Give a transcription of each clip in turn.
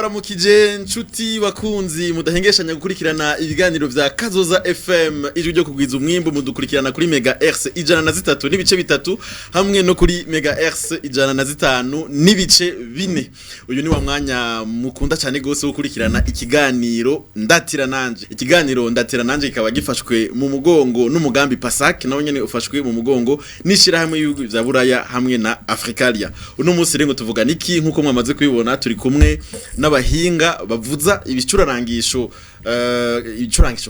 Ndabaramukije nshuti bakunzi mudahengeshanya gukurikirana ibiganiro vya Kazoza FM, ijwi ryo kugwiza umwimbu. Mudukurikirana kuri Mega Hertz 103.3 hamwe no kuri Mega Hertz 105.4. Uyu ni wa mwanya mukunda cyane gose wo gukurikirana ikiganiro Ndatira Nanje. Ikiganiro Ndatira Nanje kikaba gifashwe mu mugongo n'umugambi PASAC, nawo nyene ufashwe mu mugongo n'ishirahamwe y'ibihugu vya Buraya hamwe na Africalia. Uno munsi rero tuvuga niki? Nkuko mwamaze kubibona, turi kumwe n'abahinga bavuza ibicurangisho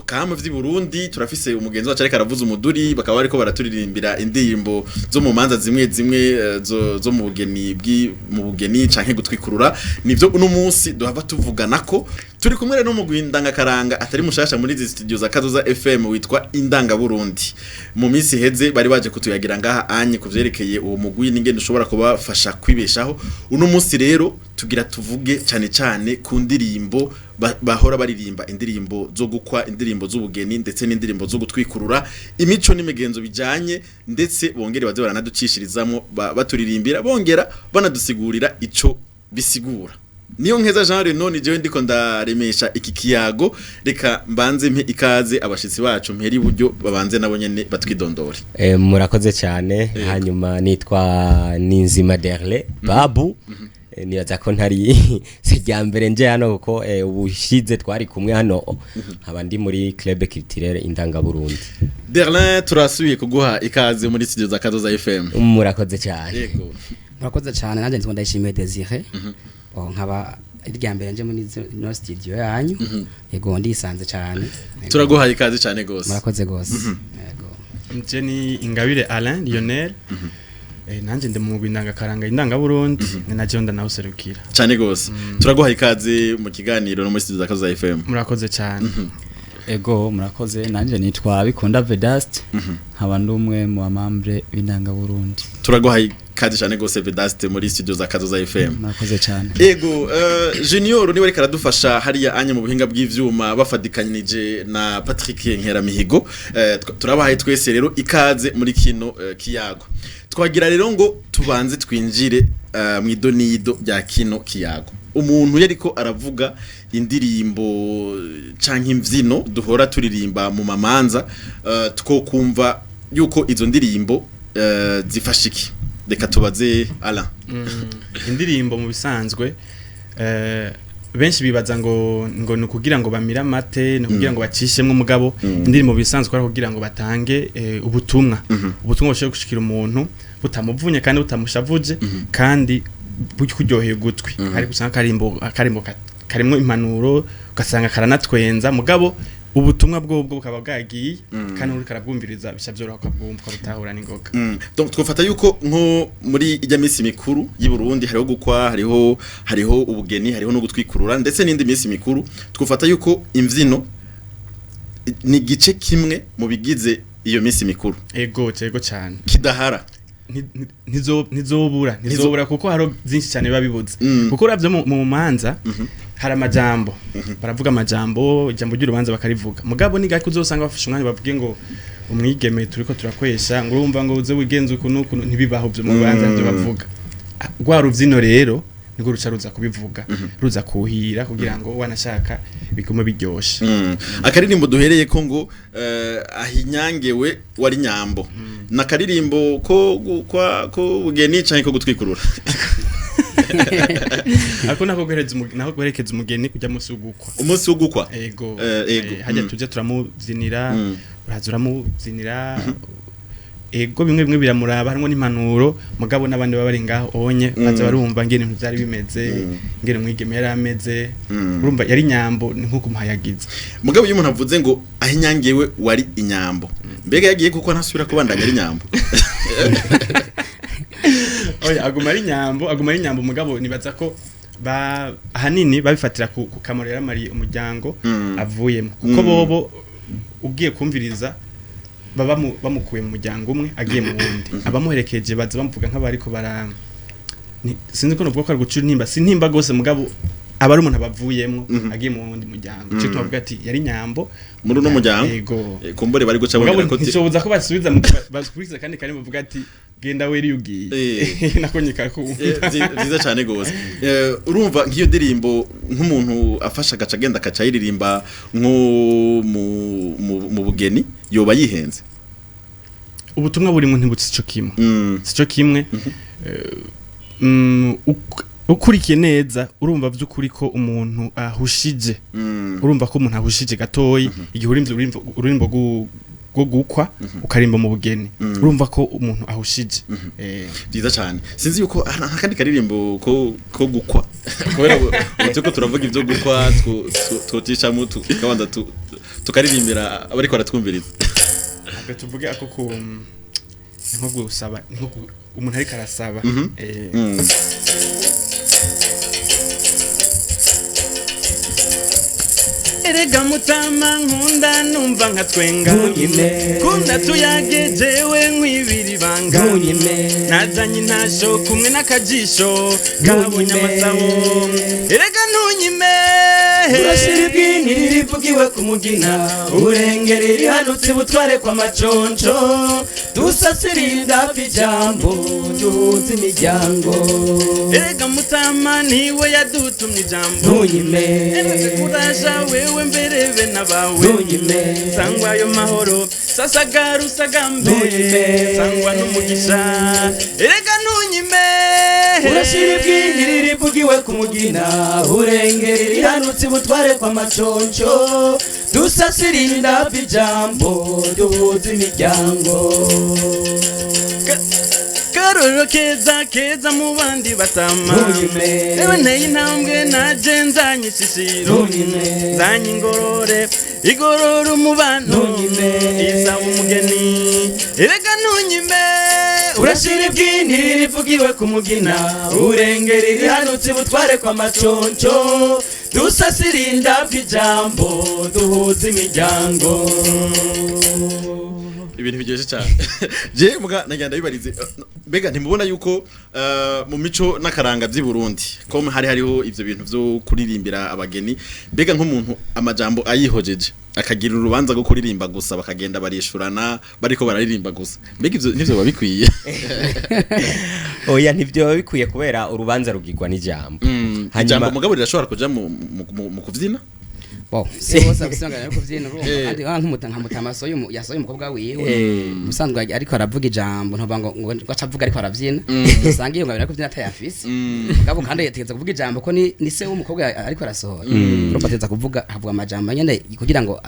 kama vy'i Burundi. Turafise umugenzi wacu ariko aravuza umuduri, bakaba bariko baraturirimbira indirimbo zo mu manza zimwe zimwe, zo mu bugeni bwi mu bugeni canke gutwikurura. Nivyo uno munsi duhava tuvugana ko turi kumwe rero n'umugwi ndangakaranga atari mushasha muri izi studio za Kazoza FM, witwa Indanga Burundi. Mu minsi iheze bari baje kutuyagira ngaha anye kuvyerekeye uwo mugwi n'ingene ushobora kubafasha kwibeshaho. Uno munsi rero tugira tuvuge cyane cyane ku ndirimbo bahora baririmba, indirimbo zo gukwa, indirimbo z'ubugeni ndetse n'indirimbo zo gutwikurura, imico n'imigenzo bijanye, ndetse bongere baze baranaducishirizamo baturirimbira, bongera banadusigurira ico bisigura. Niyo nkeza Jean Reno ni jewe ndiko ndaremesha iki kiyago. Reka mbanze mpe ikaze abashitsi bacu, mperi iburyo, babanze nabo nyene batwidondore. Murakoze cyane. Hanyuma nitwa Ninzima Derle Babu. Nibaza ko ntari si rya mbere nje hano, kuko ubushize twari kumwe hano. Nkaba ndi muri club culturelle Indanga Burundi. Derlin, turasubiye kuguha ikaze muri studio za Kazoza FM. Murakoze cyane. Yego. Murakoze cyane. Nanjye nitwa Ndayishimiye Desire. Oh, nkaba irya mbere nje muri ino studio yanyu. Yego, ndisanze cyane. Yego. Turaguhaye ikaze cyane gose. Murakoze gose, yego. Nje ni Ingabire Alain Lionel. Nanje ndi mu mugwi ndangakaranga Indangaburundi, ni na jewe ndanawuserukira. Cyane gose, turaguhaye ikaze mu kiganiro no muri studio za Kazoza FM. Murakoze cyane. Ego, murakoze. Nanjye nitwa Bikunda Vedaste, nkaba ndi umwe mu ba membres b'Indangaburundi. Turaguhaye ikaze cyane gose, Vedaste, muri studio za Kazoza FM. Murakoze cyane. Ego, Junior niwe ariko aradufasha hariya anye mu buhinga bw'ivyuma, bafadikanije na Patrick Nkeramihigo. Turabahaye twese rero ikaze muri kino kiyago. Twagira rero ngo tubanze twinjire mu idonido rya kino kiyago. Umuntu yariko aravuga indirimbo canke imvyino duhora turirimba mu mamanza, twokumva yuko izo ndirimbo zifasha iki? Reka tubaze Alain. Indirimbo mu bisanzwe, benshi bibaza ngo ni ukugira ngo bamire amate, ni ukugira ngo bacishemwo, umugabo indirimbo mu bisanzwe ari kugira ngo batange ubutumwa, ubutumwa bushobora gushikira umuntu butamuvunye kandi butamushavuje kandi buryoheye ugutwi. Ariko usanga akarimbo karimwo impanuro, ugasanga karanatwenza, mugabo ubutumwa bwobwo bukaba bwagiye, kandi uriko arabwumviriza bica vyoroha ukabwumva, ukabutahura n'ingoga. Donc twafata yuko nko muri ijya minsi mikuru y'i Burundi, hariho gukwa, hariho ubugeni, hariho no gutwikurura ndetse n'indi minsi mikuru, twafata yuko imvyino ni igice kimwe mu bigize iyo minsi mikuru. Ego cyane. Kidahara. Ntizobura, ntizobura, kuko hari byinshi cyane biba bibuze. Kuko uravye mu manza hari amajambo, baravuga amajambo, ijambo ry'urubanza bakarivuga, mugabo ni gake uzosanga bafashe umwanya bavuge ngo umwigeme turiko turakwesha, ngo urumva ngo uze wigenze uku n'uku. Ntibibaho byo mu rubanza, nivyo bavuga. Ah, rwa ruvyino rero niko ruca ruza kubivuga, ruza kuhira kugira ngo wanashaka bigume biryoshe. Akaririmbo duhereye ko ngo ahinyangewe wari nyambo, nakaririmbo ko gukwa, ko bugeni canke ko gutwikurura? Ako nako guherekeza umugeni kujya munsi w'ugukwa. Umunsi wo gukwa. Ego. Ego. Hajya tujya turamubyinira. Uraza uramubyinira. Ego, bimwe bimwe biramuraba, harimo n'impanuro, mugabo n'abandi baba bari ngaho onye baza barumva ngene ibintu byari bimeze, ngene umwigeme yari ameze. Urumva yari nyambo, ni nko kumuhayagiza. Mugabo iyo umuntu avuze ngo ahinyangewe wari inyambo, mbega yagiye kuko ntasubira kubandanya ari inyambo? Oya, aguma ari nyambo, aguma ari nyambo, mugabo nibaza ko ba ahanini babifatira ku kamaro yaramariye umuryango avuyemo, kuko bobo ugiye kumviriza baba bamukuye mu muryango umwe agiye mu wundi, abamuherekeje baza bamuvuga nk'abariko bara sinzi ko novuga ko ari gucura intimba, si intimba gose, mugabo aba ari umuntu abavuyemwo agiye mu wundi muryango. Cyo tubavuga ati yari nyambo Muri uno muryango. Yego. Kumbure bari guca Mugabo bongera ko ntishoboza ko basubiza basubiriza kandi kandi bavuga ati genda weri ugiye. Nako nyika ko Vyiza cyane gose. Urumva nk'iyo ndirimbo nk'umuntu afasha agaca agenda akaca ayiririmba nko mu bugeni yoba yihenze. Ubutumwa buri muntu ntibutse ico kimwe. Sico kimwe. Ukurikiye neza urumva vy'ukuri ko umuntu ahushije. Urumva ko umuntu ahushije gatoyi igihe urimvye ururimbo rwo gukwa ukarimba mu bugeni, urumva ko umuntu ahushije. Byiza cyane. Sinzi yuko nta kandi karirimbo ko gukwa, kubera ubu turiko turavuga ibyo gukwa, twoticamo tukabanza tukaririmbira abariko baratwumviriza. Reka tuvuge ako ku ni nko gusaba, ni nko umuntu ariko arasaba. Erega mutama nkunda numva nkatwenga. Ntunyime. Kunda tuyage jewe nkwibira ibanga. Ntunyime. Nazanye intasho kumwe n'akajisho kabonye Ntunyime. amasabo. Erega ntunyime. Urashira ibwini ririvugiwe ku mugina, urengera irihanutse butware kwa maconco, dusasira indavyo ijambo duhuze imiryango. Erega mutama niwe yadutumye ijambo. Ntunyime. Erega kurasha wewe mbere be n'abawe. Ntunyime. Sangwa ayo mahoro sasagara usagambe. Ntunyime. Sangwa n'umugisha. Erega ntunyime. Urashira ibwini ririvugiwe ku mugina, urengera irihanutse butware kwa maconco, dusasira indavyo ijambo duhuze imiryango. Karoro keza keza mu bandi batama. Ntunyime. Ewe nteye intambwe naje nzanye ishishiro. Ntunyime. Nzanye ingorore igorora umubano. Ntunyime. Isaba umugeni. Erega ntunyime. Urashira ibwini ririvugiwe ku mugina, urengera irihanutse butware kwa maconco, dusasira indavyo ijambo duhuze imiryango. Ibintu biryoshye cyane. Je muga nagenda bibarize, mbega ntimubona yuko mu mico n'akaranga by'i Burundi ko hari hariho ivyo bintu vyo kuririmbira abageni, mbega nk'umuntu amajambo ayihojeje akagira urubanza rwo kuririmba gusa bakagenda barishurana bariko bararirimba gusa, mbega ivyo ntivyo biba bikwiye? Oya, ntibyo biba bikwiye kubera urubanza rugirwa n'ijambo. Ijambo mugabo rirashobora kuja mu kuvyina. Bo si bose abisanga ariko kuvyina, urumva kandi nka mutama asohoye yasohoye umukobwa wiwe, ubusanzwe ariko aravuga ijambo ntuvuga ngo aca avuga ariko aravyina, usanga iyo ngabira kuvyina atayafise. Mugabo kandi yategeza kuvuga ijambo ko ni se w'umukobwa ariko arasohora, urumva ategeza kuvuga, avuga amajambo nyene kugira ngo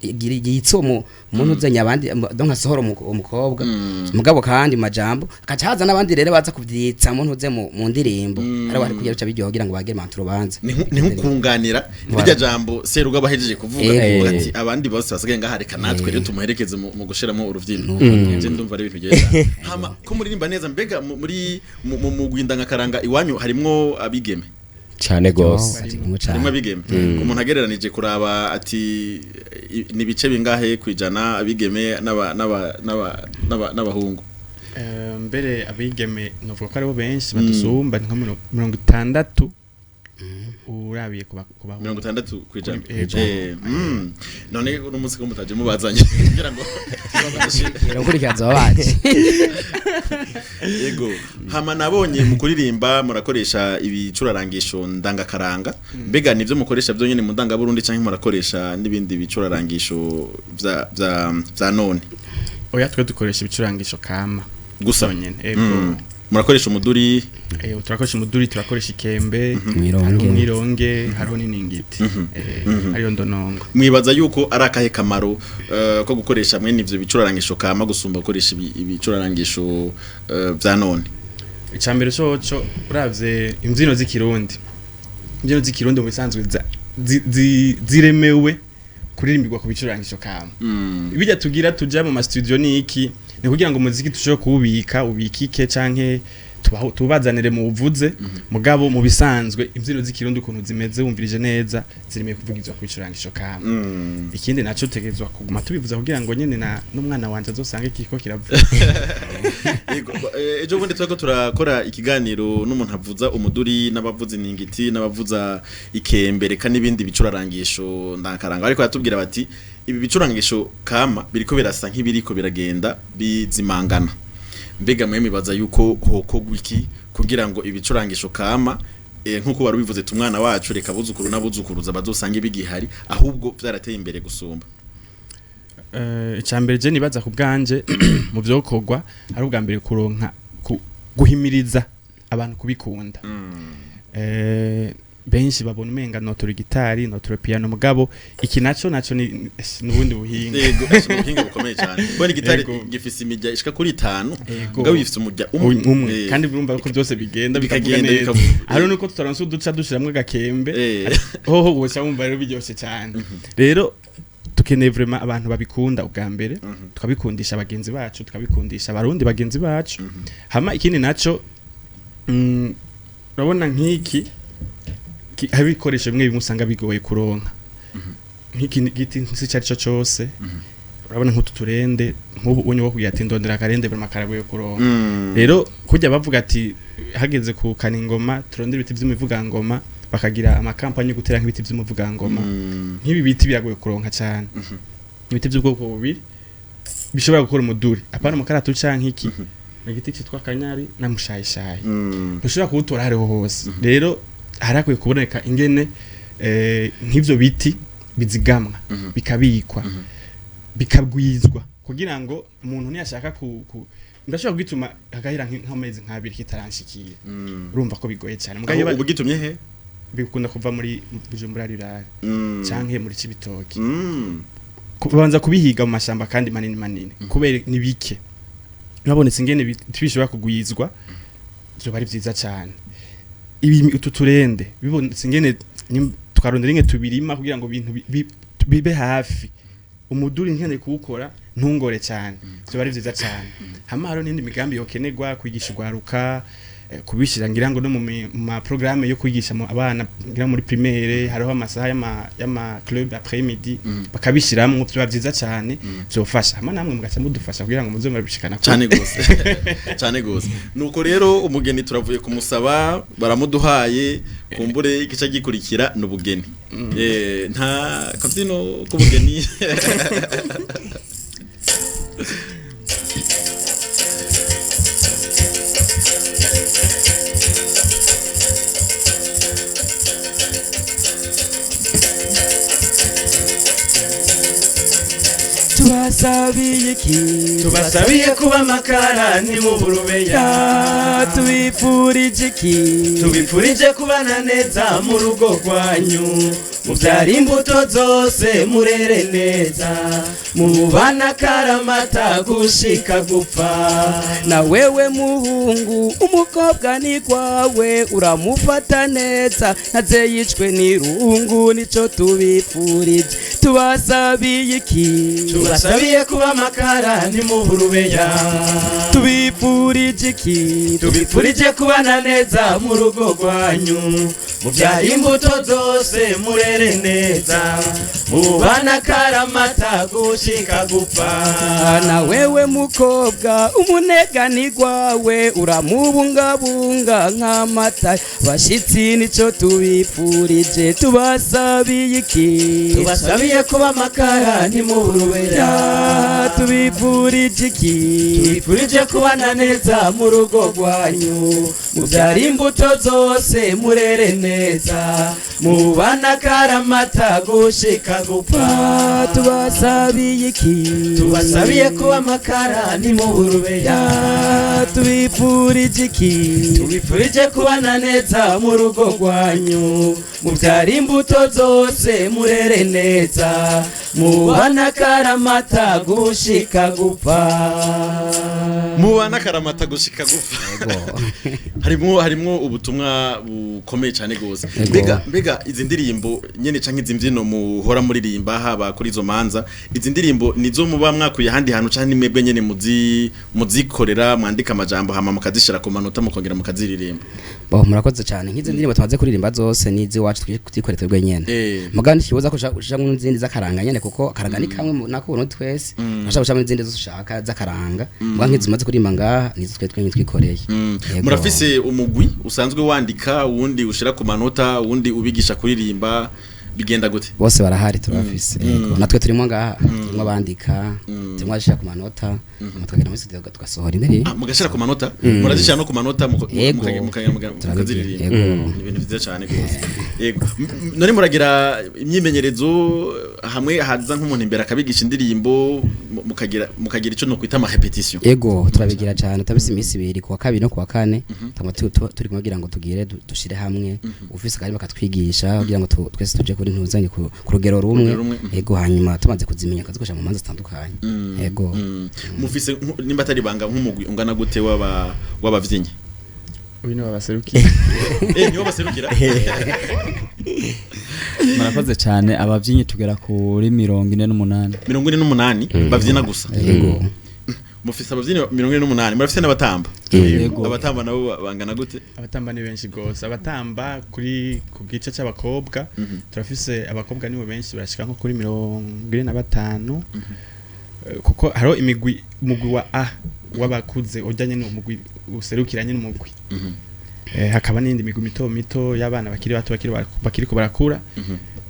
yitse umuntu uzenya abandi, donc asohora umukobwa. Mugabo kandi majambo akaca haza n'abandi rero baza kuvyitsa umuntu uze mu ndirimbo ari bari kugira uca biryoha kugira ngo bagere mantu urubanza. Ni nkukunganira irya jambo serugo abahejeje kuvuga, kuvuga ati abandi bose basigaye ngaha reka natwe rero tumuherekeze mu gushiramo uruvyino. Nje ndumva ari ibintu byiza cyane. Hama ko muririmba neza, mbega muri mu gwindangakaranga iwanyu harimwo abigeme? Cyane gose. Harimwo abigeme. Umuntu agereranije kuraba ati ni ibice bingahe kwijana abigeme n'abahungu? Mbere abigeme novuga ko aribo benshi badusumba, ni nka 60 urabiye ku bahungu. 60%. Yego. None uno munsi ko mutaje mubazanye kugira ngo Urakurikiza wabaje. Yego. Hama nabonye mu kuririmba murakoresha ibicurarangisho ndangakaranga, mbega nivyo mukoresha byonyene mu ndangaburundi canke murakoresha n'ibindi bicurarangisho vya none? Oya, twe dukoresha ibicurangisho kama gusa. Byonyene, yego. Murakoresha umuduri? Turakoresha umuduri, turakoresha ikembe, Umwironge. hariho umwironge, hariho n'iningiti, hariho ndonongo. Mwibaza yuko ari akahe kamaro ko gukoresha mwene ivyo bicurarangisho kama gusumba gukoresha ibicurarangisho vya none? Icambere coco, uravye imbyino z'ikirundi, imbyino z'ikirundi mu bisanzwe ziremewe kuririmbirwa ku bicurangisho kama. Ibijya tugira tuja mu ma studio ni iki? Ni kugira ngo umuziki tushobore kuwubika ubikike canke Tubazanire mu buvuze, mugabo mu bisanzwe imbyino z'ikirundi ukuntu zimeze wumvirije neza zirimiye kuvugizwa ku bicurangisho kama. Ikindi naco tegerezwa kuguma tubivuza kugira ngo nyene na n'umwana wanje azosange kiriko kiravuga. Yego, ejo bundi turiko turakora ikiganiro n'umuntu avuza umuduri n'abavuza iningiti n'abavuza ikembe reka n'ibindi bicurarangisho ndankaranga, ariko yatubwira bati ibi bicurangisho kama biriko birasa nk'ibiriko biragenda bizimangana. Mbega mwe mibaza yuko hokorwa iki kugira ngo ibicurangisho kama, nkuko wari ubivuze tumwana wacu reka buzukuru n'abuzukuruza bazosange bigihari, ahubwo vyarateye imbere gusumba? Icambere je nibaza ku bwanje mu vyokorwa ari ubwa mbere kuronka guhimiriza abantu kubikunda. Benshi babona umenga notora gitari, notora piano, mugabo iki naco ni nubundi buhinga. Yego, ubuhinga bukomeye cyane. Kubona igitari gifise imijya ishika kuri 5, mugabo gifise umujya umwe. Kandi urumva ko byose bigenda bikavuga Bikagenda, neza. bikavuga. Hari nuko tutaronse uduca dushiramwe agakembe, hoho woca wumva rero biryoshe cyane. Rero tukeneye vraiment abantu babikunda ubwa mbere, tukabikundisha bagenzi bacu, tukabikundisha abarundi bagenzi bacu. Hama ikindi naco, urabona nk'iki hari ibikoresho bimwe bimwe usanga bigoye kuronka, nk'iki giti nsi icyo ari cyo cyose. Urabona nk'utu turende, nk'ubu unye wo kugira ati ndondera akarende, vraiment karagoye kuronka. Rero kujya bavuga ati hageze ku kaningoma turondera ibiti vy'imivugangoma, bakagira amakampani yo gutera nk'ibiti vy'umuvugangoma. Nk'ibi biti biragoye kuronka cyane, ibiti by'ubwoko bubiri bishobora gukora umuduri, apana umukaratu canke iki, ni igiti cyitwa kanyari na mushayishayi. Ntushobora kuwutora hariho hose. Rero harakwiye kuboneka ingene nk'ivyo biti bizigamwa, bikabikwa, bikagwizwa, kugira ngo umuntu niyashaka ku ndashobora kugituma hagahera nk'amezi nk'abiri kitaranshikiye. Urumva ko bigoye cyane. Mugabo iyo Aho ubugitumye he? Bikunda kuva muri Bujumbura rurale canke muri Cibitoke. Kubanza kubihiga mu mashamba kandi manini manini, kubera ni bike nabonetse ingene bishobora kugwizwa, byo ari vyiza cyane. Ibi utu turende bibonetse ingene tukarondera ingene tubirima kugira ngo ibintu bibe hafi, umuduri nkeneye kuwukora ntungore cyane, byo ari vyiza cyane. Hama hariho n'indi migambi yokenerwa kwigisha urwaruka, kubishira ngira ngo no mu ma programme yo kwigisha mu abana ngira muri primaire hariho amasaha y'ama club après midi, bakabishiramwo, byo vyiza cyane, byofasha. Hama namwe mugaca mudufasha kugira ngo muze murabishikana kure. Cyane gose, cyane gose. Nuko rero umugeni turavuye kumusaba, baramuduhaye, kumbure igice gikurikira n'ubugeni. Nta kabyino k'ubugeni. Tubasabiye iki? Tubasabiye kuba amakara ni mu burubeya. Tubifurije iki? Tubifurije kubana neza mu rugo rwanyu, mubyara imbuto zose, murere neza, mubana karamata gushika gupfa. Na wewe muhungu, umukobwa ni kwawe, uramufata neza ntaze yicwe n'irungu, nico tubifurije. Tubasabiye iki? Tubasabiye kuba amakara ni mu burubeya. Tubifurije iki? Tubifurije kubana neza mu rugo rwanyu, mubyara imbuto zose, murere neza, mubana karamata gushika gupfa. Na wewe mukobwa, umunegani gwawe uramubungabunga nk'amata bashitsi, nico tubifurije. Tubasabiye iki? Tubasabiye kuba amakara ni mu burubeya. Tubifurije iki? Tubifurije kubana neza mu rugo rwanyu, mubyara imbuto zose, murere neza, mubana karamata gushika gupfa. Tubasabiye iki? Tubasabiye kuba amakara ni mu burubeya. Tubifurije iki? Tubifurije kubana neza mu rugo rwanyu, mubyara imbuto zose, murere neza, mubana karamata gushika gupfa. Mubana karamata gushika gupfa. Harimwo ubutumwa bukomeye cyane gose. Yego. Mbega izi ndirimbo nyene canke izi mbyino muhora muririmba haba kuri izo manza, izi ndirimbo nizo muba mwakuye ahandi hantu canke ni mwebwe nyene muzikorera, mwandika amajambo hama mukazishira ku manota, mukongera mukaziririmba? Bo, murakoze cyane. Nk'izi ndirimbo tumaze kuririmba zose n'izi iwacu twikoreye twebwe nyene. Mugabo ntikibuza ko ushaka n'izindi z'akaranga nyene, kuko akaranga ni kamwe nako Burundi twese. Urashaka gushiramo n'izindi zose ushaka z'akaranga, mugabo nk'izi tumaze kuririmba ngaha nizo twe twenyene twikoreye. Yego. Murafise umugwi usanzwe wandika, uwundi ushira ku manota, uwundi ubigisha kuririmba, bigenda gute? Bose barahari, turabafise. Yego, natwe turimo ngaha, turimo abandika, turimo abashira ku manota, hama tukagenda muri studio tugasohora indirimbo. Ah, mugashira ku manota, murazishira no ku manota, Yego. Turabigira. mukaziririmba. Yego. Ni ibintu vyiza cyane gose. Yego. None muragira imyimenyerezo hamwe haza nk'umuntu imbere akabigisha indirimbo, mukagira ico no kwita ama répétition? Ego, turabigira cyane. Tabise iminsi 2, kuwa kabiri no kuwa kane, tuma turi kugira ngo tugire dushire hamwe ufise kandi bakatwigisha kugira ngo twese tuje kuri ntuzanye ku rugero rumwe. Rugero rumwe. Ego, hanyuma tumaze kuzimenya akazikoresha mu manza zitandukanye. Ego. Mufise nimba atari banga, nk'umugwi ungana gute w'abavyinnyi? Uyu niwe baserukiye. Nibo baserukira. Murakoze cyane. Ababyinnyi tugera kuri 48. 48 bavyina gusa? Ego. Mufise abavyinnyi 48, murafise n'abatamba? Yego. Abatamba nabo bangana gute? Abatamba ni benshi gose. Abatamba kuri ku gice c'abakobwa, turafise abakobwa nibo benshi, barashika nko kuri 45. Kuko hariho imigwi, umugwi wa A w'abakuze ujyanye n'umugwi userukiranye n'umugwi. Hakaba n'indi migwi mito mito y'abana bakiri bato, bakiriko barakura,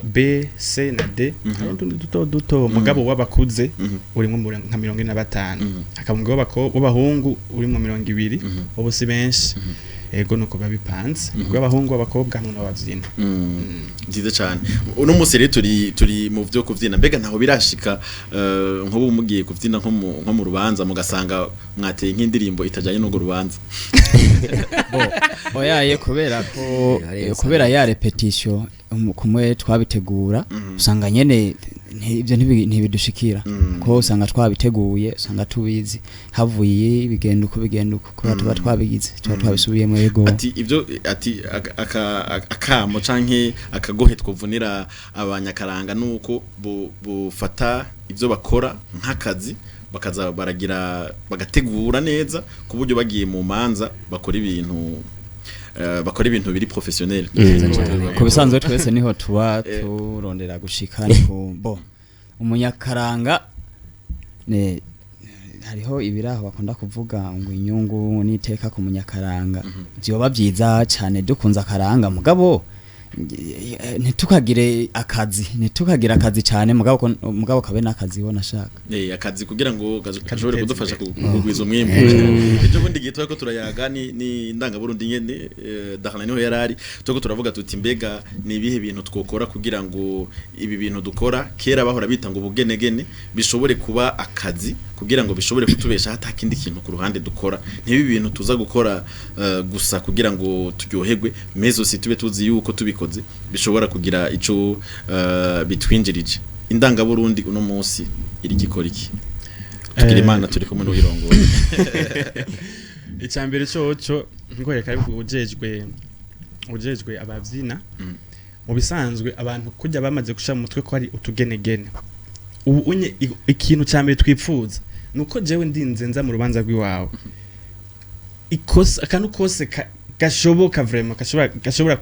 B, C na D. Hariho utundi duto duto. Mugabo w'abakuze urimwo nka 45. Hakaba umugwi w'abahungu urimwo 20. Ubu si benshi. Ego, nuko babipanze, umugwi w'abahungu, w'abakobwa hamwe n'abavyina. Nziza cyane. Uno munsi rero turi mu byo kuvyina. Mbega ntaho birashika, nk'ubu mugiye kuvyina nko mu rubanza, mugasanga mwateye nk'indirimbo itajanye n'urwo rubanza? Oyaye, kubera ko Yarenze. kubera ya répétition, kumwe twabitegura, usanga nyene ibyo ntibidushikira, ko usanga twabiteguye, usanga tubizi, havuye bigenda uko bigenda uko, kubera tuba twabigize, tuba twabisubiyemo. Yego. Ati ibyo, ati akamo canke akagohe twovunira abanyakaranga nuko bufata ibyo bakora nk'akazi, bakaza baragira bagategura neza ku buryo bagiye mu manza bakora ibintu biri professionnel. Ku bisanzwe twese niho tuba turondera gushika, ni ku bo umunyakaranga ne hariho ibiraho bakunda kuvuga ngo inyungu n'iteka ku munyakaranga. Vyoba vyiza cane dukunze akaranga, mugabo ntitukagire akazi cane, mugabo kabe n'akazi wo nashaka. Akazi kugira ngo gashobore Kaduteza kudufasha imbere. kugwiza umwimbu. Ejo bundi gihe turiko turayaga ni ndangaburundi nyene, Darlene niho yarari, turiko turavuga tuti mbega ni ibihe bintu twokora kugira ngo ibi bintu dukora kera bahora bita ngo ubugenegene bishobore kuba akazi, kugira ngo bishobore kutubesha hata kindi kintu ku ruhande dukora, ntibi bintu tuza gukora gusa kugira ngo turyoherwe, mais aussi tube tuzi yuko tubikoze bishobora kugira ico bitwinjirije. Indangaburundi uno munsi iri gikora iki? Tugira Imana turi kumwe n'uyirongoye. Icya mbere coco nkwereka ariko ujejwe abavyina. Mu bisanzwe abantu kujya bamaze gushira mu mutwe ko ari utugenegene, ubu unye ikintu cya mbere twipfuza nuko jewe ndinze nza mu rubanza rw'iwawe, ikosa akantu kose gashoboka vraiment gashobora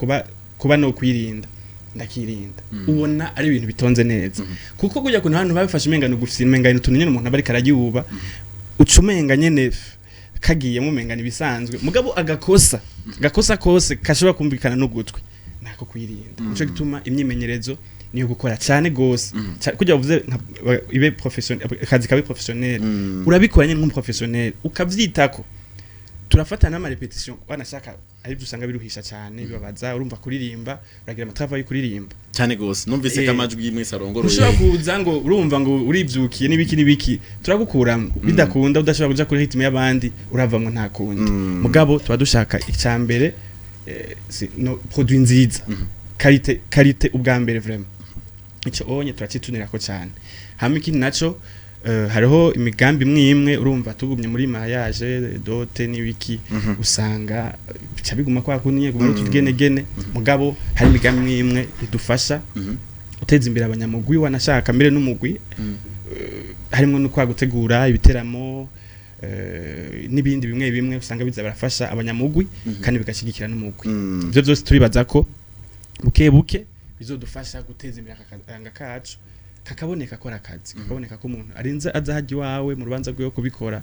kuba no kwirinda, ndakirinda. Ubona ari ibintu bitonze neza, kuko kujya kuntu abantu babifashe umenga ni ugufyina, umenga ni utuntu nyene umuntu aba ariko arayuba, uca umenga nyene kagiyemo, umenga ni ibisanzwe. Mugabo agakosa kose kashobora kumvikana n'ugutwi nako kwirinda. Nico gituma imyimenyerezo niyo gukora cyane gose. Kugira uvuze ibe professionnel, akazi kabe professionnel, urabikora nyene nk'umuprofessionnel, ukavyitako. Turafata n'ama répétition, wanashaka aribyo usanga biruhisha cyane, bibabaza. Urumva kuririmba, uragira amatrava yo kuririmba. Cyane gose, numvise ko amajwi mwese arongoroye. Ushobora kuza ngo urumva ngo urivyukiye n'ibiki n'ibiki, turagukuramo bidakunda. Udashobora kuja kuri rythme y'abandi, uravamwo, nta kundi. Mugabo tuba dushaka icambere no produit nziza, qualité, qualité ubwa mbere vraiment. Ico onye turacitunirako cyane. Hama ikindi naco Hariho imigambi imwe imwe, urumva tugumye muri mariage, dote n'ibiki, usanga bica biguma kwa kundi, guma utugenegene. Mugabo hari imigambi imwe imwe idufasha guteza imbere abanyamugwi, wanashaka mbere n'umugwi, harimo no kwa gutegura ibiteramo, n'ibindi bimwe bimwe usanga biza barafasha abanyamugwi kandi bigashyigikira n'umugwi. Ibyo byose turibaza ko buke buke bizodufasha guteza imbere aka karanga kacu, kakaboneka ko ari akazi, kakaboneka ko umuntu arinze aza hajya iwawe mu rubanza rwiwe kubikora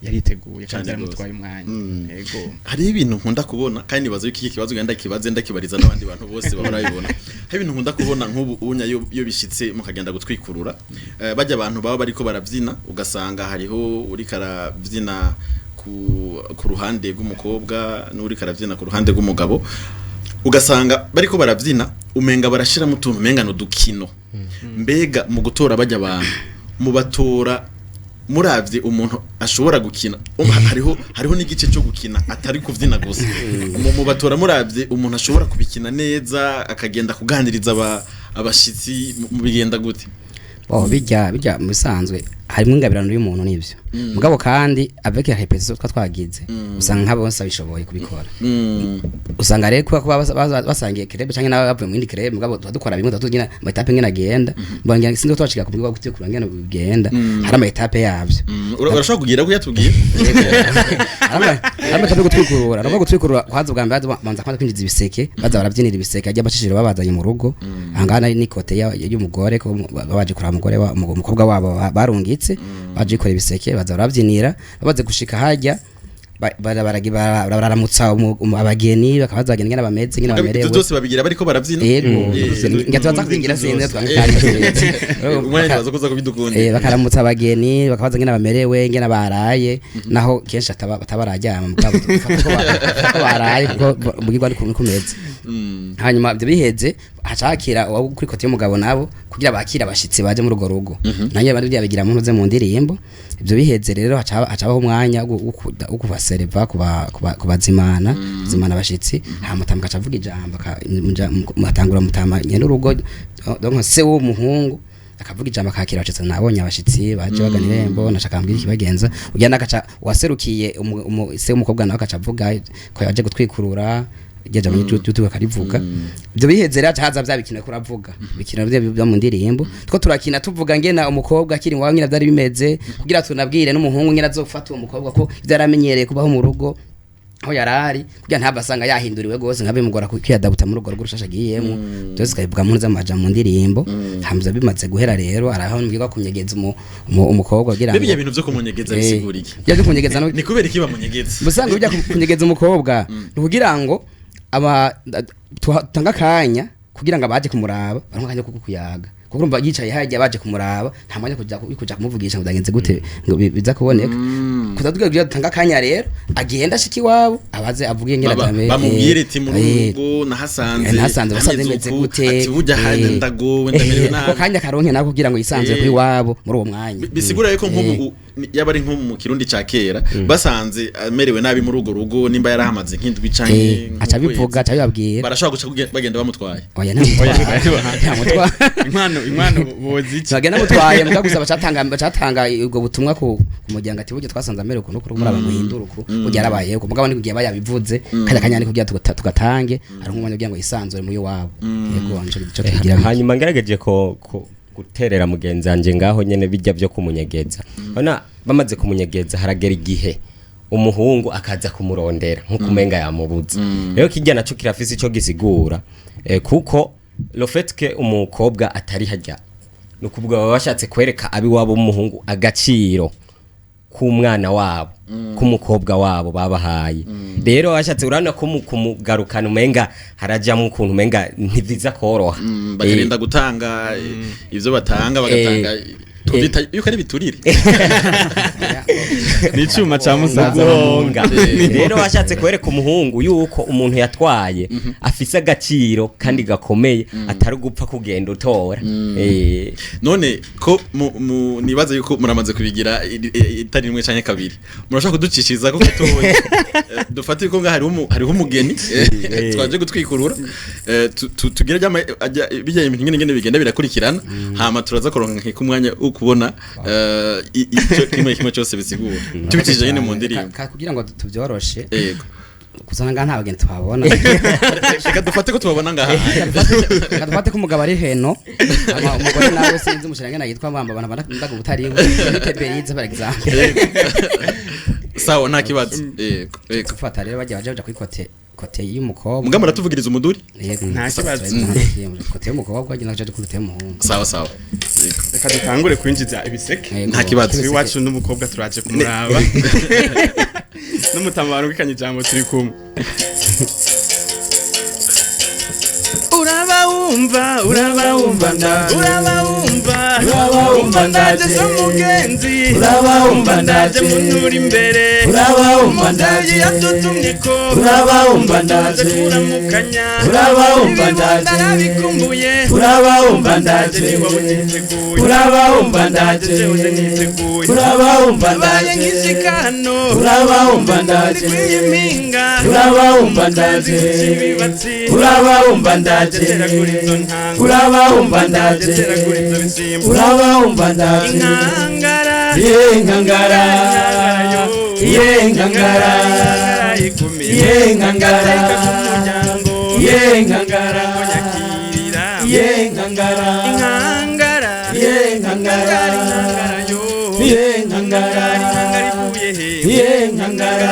yariteguye Cane kandi yaramutwaye gose. umwanya. Yego. Hariho ibintu nkunda kubona, kandi nibaza yuko iki kibazo ngenda kibaze, ndakibariza n'abandi bantu bose bahora babibona. Hari ibintu nkunda kubona nk'ubu unya iyo bishitse mukagenda gutwikurura, bajya abantu baba bariko barabyina, ugasanga hariho uriko arabyina ku ruhande rw'umukobwa n'uriko arabyina ku ruhande rw'umugabo, ugasanga bariko barabyina umenga barashiramo utuntu umenga n'udukino. Mbega mu gutora bajya abantu, mubatora muravye umuntu ashobora gukina? Hariho n'igice cyo gukina atari kuvyina gusa. Mubatora muravye umuntu ashobora kubikina neza, akagenda kuganiriza abashitsi, mubigenda gute? Oh, bijya mu bisanzwe harimo ingabirano y'umuntu n'ibyo, mugabo kandi avec la répétition twa twagize, usanga nka bose babishoboye kubikora. Usanga rero kuba basangiye club canke nawe bavuye mu yindi club, mugabo tuba dukora bimwe, tuba tugira ama étapes ngene agenda. Mbongira sinzi ko twashika ku bwo gutegura ngene bigenda, hari ama étapes yavyo. Urashobora kugira ko yatubwiye? Hari ama étapes yo gutwikurura. No gutwikurura kwanza, ubwa mbere baza kwanza kwinjiza ibiseke, baza barabyinira ibiseke ajya abashishiro babazanye mu rugo. Ahangaha nari ni côté y'umugore, ko baje kuraba umugore wa umukobwa wabo barungitse, baje gukora ibiseke, baza barabyinira. Babaze gushika hajya, bararamutsa abageni, bakabaza abageni ngene bameze, ngene Ibyo bamerewe. byose babigira bariko barabyina? Yego. Ngira tubaza kwingira sinzi. Umwanya nibaza kuza kubidukunda. Bakaramutsa abageni, bakabaza ngene bamerewe, ngene baraye, naho kenshi atabararyama, mugabo dufata ko baraye kuko umugirwa ari kumeze. Hanyuma ibyo biheze, haca hakira uwo kuri côté y'umugabo nabo kugira bakire abashitsi baje muri urwo rugo, nanjye bari byabigira mu ntuze mu ndirimbo. Ibyo biheze rero, haca habaho umwanya wo kubasereva, kubazimana, zimana abashitsi. Hama mutama agaca avuga ijambo, mugatangura mutama nyene urugo, donc se w'umuhungu akavuga ijambo, akakira abashitsi: "Nabonye abashitsi baje bagana irembo, nashaka mbwira ikibagenza." Ujya nakaca waserukiye se w'umukobwa nawe akaca avuga ko yaje gutwikurura, iryo jambo ry'utu akarivuga. Ibyo biheze rero, haca haza bya bikino kuravuga, bikino byo mu ndirimbo two turakina, tuvuga ngena umukobwa akiri iwabo ngena byari bimeze, kugira tunabwire n'umuhungu ngena azofata uwo mukobwa, ko ibyo yaramenyereye kubaho mu rugo aho yarari, kugira ntabwo asanga yahinduriwe gose nka bimugora kwiyadabuta muri urwo rugo rushasha agiyemo. Byose tukabivuga mu z'amaja mu ndirimbo. Hamza bimaze guhera rero, araho mbwirwa kunyegeza umukobwa kugira Mbega ibyo bintu byo kumunyegeza bisigura iki? Byo kunyegeza no Ni kubera iki bamunyegeza? Musanzwe bijya kunyegeza umukobwa ni kugira ngo aba tanga akanya kugira ngo abaje kumuraba baronke akanya ko kuyaga, kuko urumva yicaye hajya baje kumuraba, nta mwanya kuja kumuvugisha ngo byagenze gute, ngo biza kuboneka kuza tugira tanga akanya. Rero agenda ashika iwabo, abaze avuge ngena Bamubwire ati muri uru rugo nahasanze nahasanze basanze hameze bimeze uku, gute. Ati burya handi ndagowe, ndamerewe ako nabi. kanya karonke nako kugira ngo yisanzure kuri wabo muri uwo mwanya. Bisigura yuko nk'ubu yaba ari nko mu Kirundi ca kera, basanze amerewe nabi muri urwo rugo, nimba yarahamaze nk'indwi canke Aca nk'ukwezi, bivuga, aca bibabwira. Barashobora guca bagenda bamutwaye? Oya, ntamutwaye, ntamutwaye. Inkwano bozica. Bagenda mutwaye, muga gusa bacatanga ubwo butumwa ku muryango ati burya twasanze amerewe ukuntu kuri muri aba, muhindura uku, burya yarabaye uko. Mugabo ni kugiye bayabivuze kanya kanya, ni kugira tugatange hari nk'umwanya kugira ngo yisanzure muri wabo. Yego, nico tugira. Hanyuma ngerageje ko guterera mugenzi wanje ngaho nyene, bijya byo kumunyegeza, urabona bamaze kumunyegeza, haragera igihe umuhungu akaza kumurondera nkuko umenga yamubuze. Rero kijya naco kirafise ico gisigura, kuko le fait que umukobwa atari hajya, ni ukuvuga baba bashatse kwereka abiwabo w'umuhungu agaciro k'umwana wabo, k'umukobwa wabo babahaye. Rero bashatse, urabona ko mu kumugarukana umenga harajyamo ukuntu umenga ntivyiza koroha. Bakarinda gutanga ivyo batanga, bagatanga tuvyita yuko ari biturire. Ni icuma ca musaza. Guhonga. Rero washatse kwereka umuhungu yuko umuntu yatwaye afise agaciro kandi gakomeye, atari gupfa kugenda utora. None ko nibaza yuko muramaze kubigira itari rimwe canke kabiri, murashaka kuducishiriza ko gatoya? Dufate yuko ngaha hariho umugeni twaje gutwikurura, tugire bijya ibintu ngene ngene bigenda birakurikirana, hama turaza kuronka nk'umwanya wo kubona ico kimwe kimwe cyose bisigura, tubicishije nyene mu ndirimbo. Kugira ngo tubyoroshe, Yego. kusanga nta bagenzi twabona. Reka dufate ko tubabona ngaha. Reka dufate ko umugabo ari heno, hama umugore nawe sinzi umushirangena yitwa Mwamba, abantu bandaga ubutari we Beriza, par exemple. Sawa, nta kibazo. Yego. Gufata rero bajya baje kuri côté y'umukobwa. Muga muratuvugiriza umuduri. Yego. Nta kibazo. Côté y'umukobwa agenda aje kuri côté y'umuhungu. Sawa sawa. Yego. Reka dutangure kwinjiza ibiseke. Yego. Nta kibazo. Iwacu n'umukobwa turaje kumuraba, n'umutama warungikanye ijambo turi kumwe. Uraba wumva, uraba wumva ndaje, uraba wumva, Uraba wumva ndaje, ndaje. So mugenzi, Uraba wumva ndaje, ndaje. Munuri imbere, Uraba wumva umuvyeyi ndaje. yadutumye ko Uraba wumva tuze ndaje. kuramukanya. Uraba wumva Ibibondo ndaje. arabikumbuye. Uraba wumva Ndaje ndaje. niba utiteguye. Uraba wumva ndaje. Jewe niteguye. Uraba wumva Baye ndaje. nk'ishikano. Uraba wumva ndaje. Ndi kw'iyi Uraba wumva ndaje. Ibibatsi. Uraba wumva ndaje. Teragura izo ntango. Uraba wumva ndaje. Teragura izo bisimba. Uraba wumva ndaje. Inkangara. Ye nkangara, ye nkangara, ye nkangara, ye nkangara, ye nkangara, Inkangara. ye nkangara, ye nkangara, Inkangara ivuye he? ye nkangara,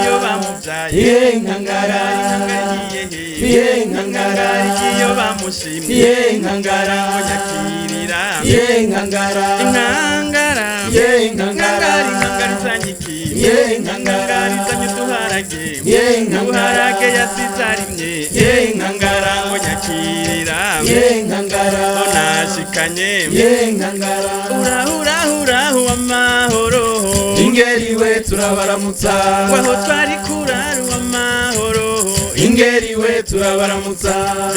Iyo bamubyaye. ye nkangara, Inkangara igiye he? ye nkangara, Iyo bamushimye. ye nkangara, Nyakirira. ye nkangara, Inkangara. ye nkangara, Inkangara izanye iki? ye nkangara, Inkangara izanye uduharage. ye nkangara, Uduharage yasize arimye. ye nkangara, Ngo nyakirira. ye nkangara, Nashikanye. ye nkangara. Urahurahuraho amahoro. Ingeri we turabaramutsa. Waho twari kurara amahoro. Ingeri we turabaramutsa.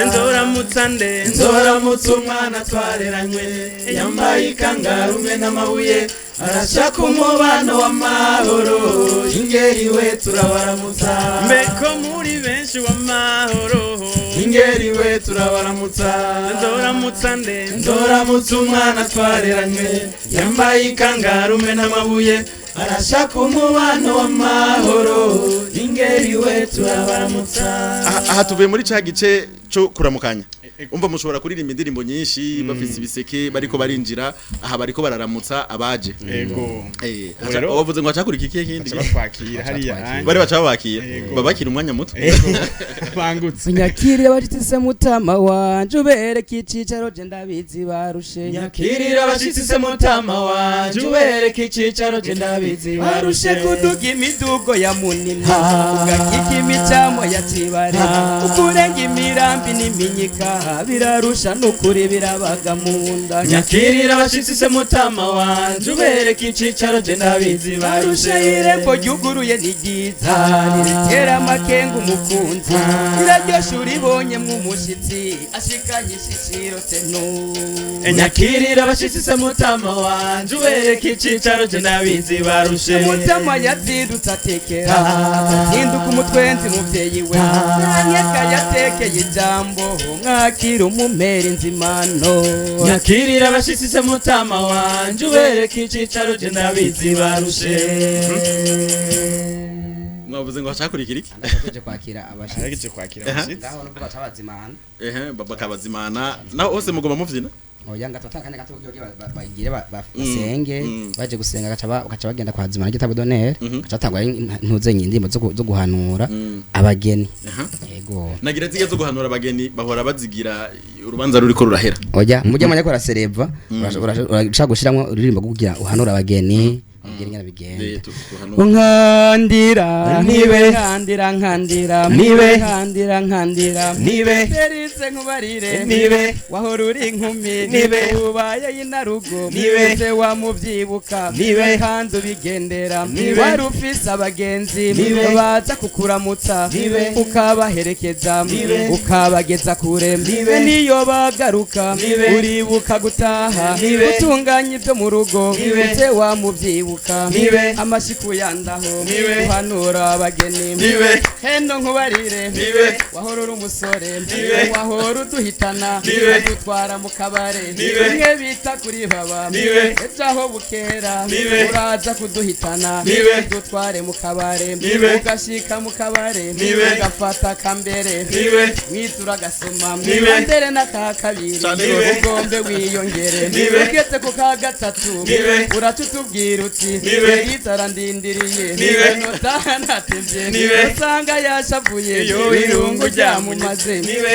Nzoramutsa nde? Nzoramutsa umwana twareranywe, yambaye ikangarume n'amabuye, arashaka umubano w'amahoro. Ingeri we turabaramutsa. Mbeko muri benshi w'amahoro. Ingeri we turabaramutsa. Nzoramutsa nde? Nzoramutsa umwana twareranywe, yambaye ikangarume n'amabuye, arashaka umubano w'amahoro. Ingeri we turabaramutsa. Aha tuvuye muri ca gice cyo kuramukanya. Umva, mushobora kuririmba indirimbo nyinshi bafise ibiseke bariko barinjira, aha bariko bararamutsa abaje. Ego. Ubu rero- Wavuze ngo hacakurika ikihe kindi? Baca batwakira hariya. Bari baca babakira. Yego. Babakira umwanya muto. Ego. Bangutse. Nyakirira abashitsi se mutama wanje, ubereke icicaro, je ndabizi barushe. Nyakirira abashitsi se mutama wanje, ubereke icicaro, je ndabizi Barushe barushe. kuduga imidugo ya munini, Ha. ugakika imicamo ya kibare, Ha. ukurenga imirambi n'iminyika, birarusha n'ukuri birabaga mu nda. Nyakirira abashitsi se mutama wanje, ubereke icicaro, je ndabizi Barushe barushe. Irembo ryuguruye ni ryiza, Ha. riritera amakenga umukunzi, Ha. riraryoshe uribonye mw'umushitsi ashikanye ishishiro senu. Nyakirira abashitsi se mutama wanje, ubereke icicaro, je ndabizi barushe. Mutama yazindutse atekera, Ah. azinduka umutwenzi muvyeyi we, Ah. nanyeka yatekeye ijambo, mwakira umumera inzimano. Nyakirira abashitsi se mutama wanje, ubereke icicaro, je ndabizi barushe. Mwavuze ngo hacakurikira iki? Tuje kwakira abashitsi. Ahegeje kwakira Aha. abashitsi. Ngaho nubwo baca bazimana. Ehe, baba kabazimana naho hose mugoma muvyina. Oya, ngato atakanya gato kugira bagire basenge. Baje gusenga gaca bagaca bagenda kwa zimana gitabo d'honneur, gaca tangwa ntuze indirimbo zo guhanura abageni. Yego. Nagira zige zo guhanura abageni bahora bazigira urubanza ruriko rurahera. Oya, mujye manya kora sereva, urashaka gushiramwo uririmbo kugira uhanura abageni. Ndababwira ingene bigenda. Tuhanure. Nkandira Nibe. nkandira nkandira Nibe. nkandira nkandira Nibe. Ferise nkubarire Nibe. wahora uri inkumi Nibe. ubaye inarugo Nibe. se wamuvyibuka Nibe. kandi ubigendera Nibe. wari ufise abagenzi Nibe. baza kukuramutsa Nibe. ukabaherekeza Nibe. ukabageza kure Nibe. niyo bagaruka Nibe. uribuka gutaha Nibe. gutunganya ibyo mu rugo Nibe. se wamuvyibuka Nibe. amashiku yandaho Nibe. guhanura abageni Nibe. heno nkubarire Nibe. wahora uri umusore Nibe. wahora uduhitana Nibe. udutwara mu kabare Nibe. bimwe bita kuri baba Nibe. ejo aho bukera Nibe. uraza kuduhitana Nibe. udutware mu kabare Nibe. ugashika mu kabare Nibe. ugafata kambere Nibe. mwitura agasoma Nibe. mbere n'aka kabiri Cane gose. ugombe wiyongere Nibe. ugeze ku ka gatatu Nibe. uraca utubwira uti Nibe. itara ndindiriye Nibe. notaha natevye Nibe. usanga yashavuye Iyo irungu ryamumaze Nibe.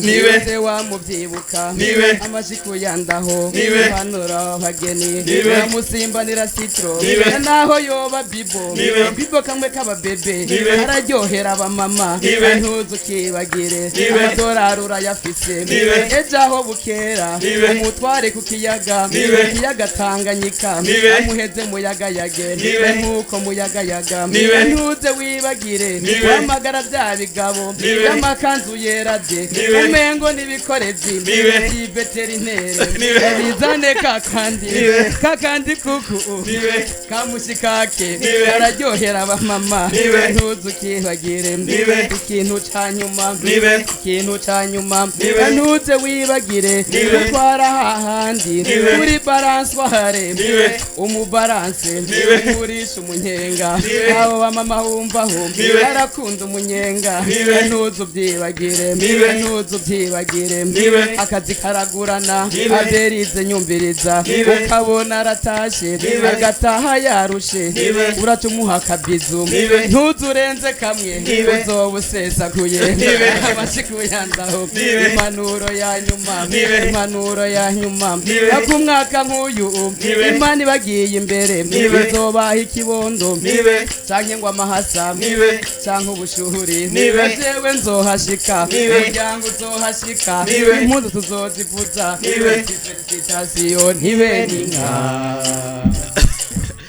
Nibe. se wamuvyibuka Nibe. amashiku yandaho Nibe. hanura abageni Nibe. uramusimbanira sitro Nibe. naho yoba bibo Nibe. bibo kamwe k'ababebe Nibe. araryohera abamama Nibe. ntuze ukibagire Nibe. amadorari urayafise Nibe. ejo aho bukera Nibe. umutware ku kiyaga Nibe. kiyaga Tanganyika Nibe. amuheze muyagayage Nibe. nk'uko muyagayaga Nibe. ntuze wibagire Nibe. wamagara bya bigabo Nibe. by'amakanzu yera de Nibe. umengo n'ibikorezi Nibe. by'iveterinere Nibe. bizane kakandi Nibe. kakandi kuku Nibe. kamushikake Nibe. kararyohera abamama Nibe. ntuze ukibagire Nibe. ikintu ca nyuma Nibe. ikintu ca nyuma Nibe. ntuze wibagire Nibe. utwara hahandi Nibe. kuri baransware Nibe. umubaranse Nibe. urisha umunyenga Nibe. abo bamama wumvaho Nibe. barakunda umunyenga Nibe. ntuze ubyibagire Nibe. ntuze ubyibagire Nibe. akazi karagurana Nibe. aberize nyumviriza Nibe. ukabona aratashe Nibe. agataha yarushe Nibe. uraca umuha akabizu Nibe. ntuze urenze kamwe Nibe. uzoba usesaguye Nibe. amashiku yandaho Nibe. impanuro ya nyuma Nibe. impanuro ya nyuma Nibe. akumwaka nk'uyu Nibe. imana ibagiye imbere Nibe. izobaha ikibondo Nibe. canke ngo amahasa Nibe. canke ubushuhuri Nibe. jewe nzohashika Nibe. umuryango uzohashika Nibe. impuzu tuzozivuza Nibe. felicitasiyo ntibe n'inka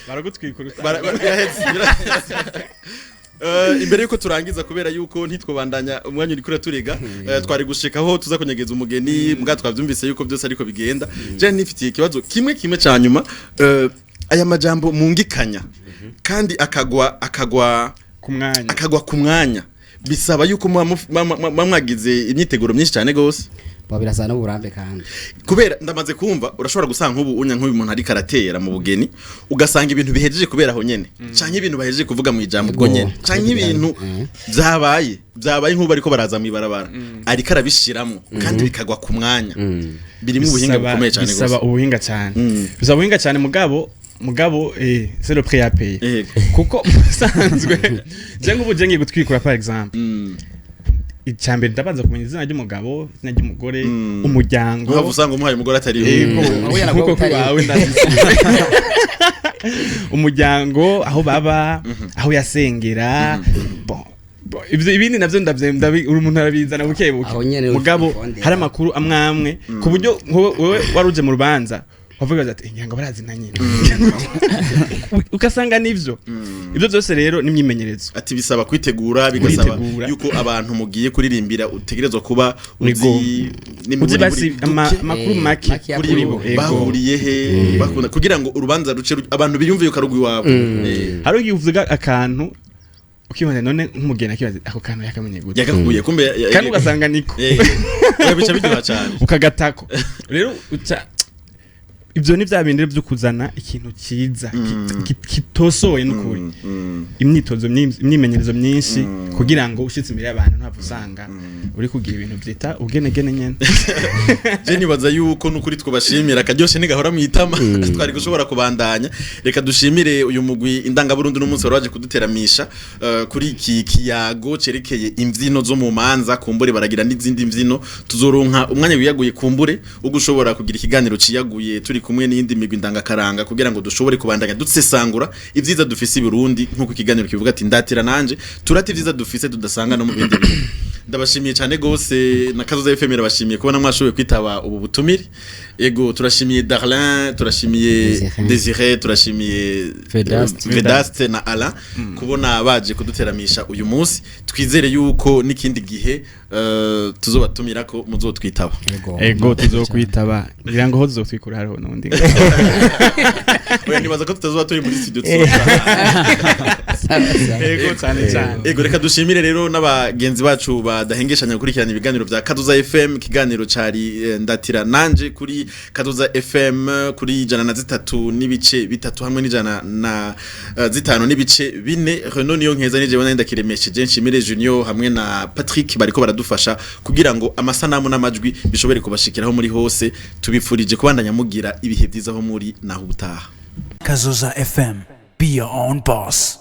Baragutwikura. Biraheze. Imbere yuko turangiza kubera yuko ntitwobandanya umwanya uri kuraturega, twari gushikaho tuza kunyegeza umugeni mbwa twavyumvise yuko byose ariko bigenda. Je nifitiye ikibazo kimwe kimwe ca nyuma, aya majambo mungikanya kandi akagwa ku mwanya. Akagwa ku mwanya, bisaba yuko muba mwagize imyiteguro myinshi cyane gose. Bo birasa n'uburambe kandi. Kubera ndamaze kumva urashobora gusanga nk'ubu unya nk'uyu muntu ariko aratera mu bugeni, ugasanga ibintu bihejeje kubera aho nyene, canke ibintu bahejeje kuvuga mu ijambo ubwo Yego. nyene, canke ibintu byabaye nk'ubu ariko baraza mu ibarabara ariko arabishiramwo kandi bikagwa ku mwanya, birimo ubuhinga bukomeye cyane Bisaba gose. ubuhinga cyane. Bisaba ubuhinga cyane, mugabo c'est le prix à payer. Kuko musanzwe je nk'ubu je ngiye gutwikura, par exemple, icyambere ndabanza kumenya izina ry'umugabo, izina ry'umugore, umuryango. Nk'ubu usanga umuhaye umugore atari we. Yego. Oya, nabwo Nkuko utari we. kwawe ndabizi. Umuryango, aho baba, aho yasengera. Bon, ivyo ibindi navyo uri umuntu arabizana buke buke. Aho nyene Mugabo ufondera. hari amakuru amwe amwe ku buryo wewe waruje mu rubanza wavuga ati ngira ngo barazina nyine, ugasanga nivyo. Ibyo byose rero n'imyimenyerezo. Ati bisaba kwitegura, bigasaba Kwitegura. yuko abantu mugiye kuririmbira utegerezwa kuba Yego. uzi Uzi basi duke amakuru make make ya kuri kuri bo. bo. Yego. Bahuriye he, bakunda, kugira ngo urubanza ruce abantu biyumve yuko ari urw'iwabo. Hari igihe uvuga akantu ukibaza, none nk'umugeni akibaza ako kantu yakamenye gute? Yagakuye kumbe Kandi ugasanga niko. Oya, bica biryoha cyane. Ukagatako rero uca ibyo ni bya bindi byo kuzana ikintu cyiza kitosoye n'ukuri. Imyitozo imyimenyerezo myinshi kugira ngo ushitse imbere y'abantu ntabwo usanga uri kugira ibintu byita ugenegene nyene. Je nibaza yuko nukuri twabashimira, akaryoshe ntigahora mu itama, twari gushobora kubandanya. Reka dushimire uyu mugwi Indangaburundi n'umunsi wari waje kuduteramisha kuri iki kiyago cerekeye imvyino zo mu manza. Kumbure baragira n'izindi mvyino, tuzoronka umwanya wiyaguye kumbure wo gushobora kugira ikiganiro ciyaguye turi kumwe n'iyindi migwi ndangakaranga kugira ngo dushobore kubandanya dusesangura ivyiza dufise i Burundi, nkuko ikiganiro kivuga ati "Ndatira nanje", turata ivyiza dufise tudasanga no mu bindi bihugu. Ndabashimiye cyane gose, na Kazoza FM irabashimiye kubona mwashoboye kwitaba ubu butumire. Ego, turashimiye Darlin, turashimiye Désiré. Désiré, turashimiye Vedaste. Vedaste na Alain kubona baje kuduteramisha uyu munsi. Twizere yuko n'ikindi gihe tuzobatumira ko muzotwitaba. Ego, tuzokwitaba, ngira ngo ho tuzotwikura hariho n'undi. Oya, nibaza ko tutazoba turi muri studio, tuzoba. Ego, cyane cyane. Ego, reka dushimire rero n'abagenzi bacu badahengeshanya gukurikirana ibiganiro vya Kazoza FM. Ikiganiro cari "Ndatira nanje" kuri Kazoza FM kuri 103.3 hamwe n'105.4. Renaud niyo nkeza nije bona ndakiremesheje. Nshimire Junior hamwe na Patrick bariko baradufasha kugira ngo amasanamu n'amajwi bishobore kubashikiraho muri hose. Tubifurije kubandanya mugira ibihe byiza aho muri, naho ubutaha. Kazoza FM. Be your own boss.